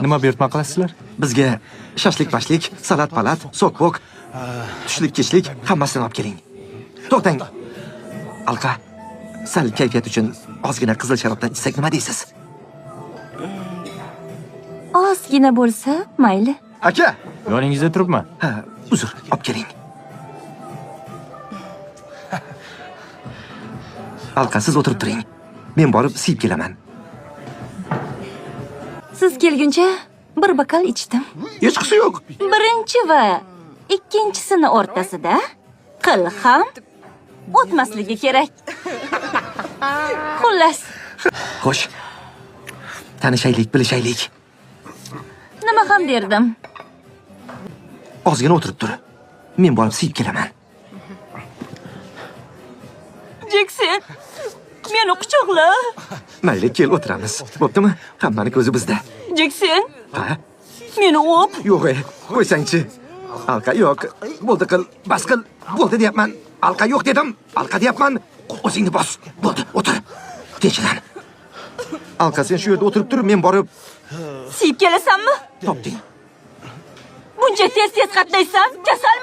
Nima buyurtma qilasizlar? Bizga shashlik-pashlik, salat-palat, sok-pok, tushlik-kechlik hammasini olib keling. To'xtang. Alqa, sal kayfiyat uchun ozgina qizil sharobdan ichsak nima deysiz? Ozgina bo'lsa, mayli. Aka! Yoningizda turibman. Ha, uzr, olib keling. Alqa, siz o'tirib turing. Men borib siyib kelaman. Siz kelguncha bir bokal ichdim. Hechqisi yo'q. Birinchi va ikkinchisini o'rtasida qil ham o'tmasligi kerak. Xullas, Xo'sh. Tanishaylik, bilishaylik. nima ham derdim? Ozgina o'tirib tur. Men borib siyib kelaman. Jekson, meni quchoqla. Mayli, kel o'tiramiz. Bo'ptimi? Hammani ko'zi bizda. Jekson, Ha? meni o'p. Yo'q, e, qo'ysangchi. Alqa yo'q. Bo'ldi qil, bas qil. Bo'ldi deyapman. Alqa yo'q dedim. Alqa deyapman. O'zingni bos. Bo'ldi, o'tir. Tinchlan. Alqa, sen shu yerda o'tirib tur, men borib Siyib kelasanmi? topding. Buncha tez-tez qatnaysan? Kasalmisan?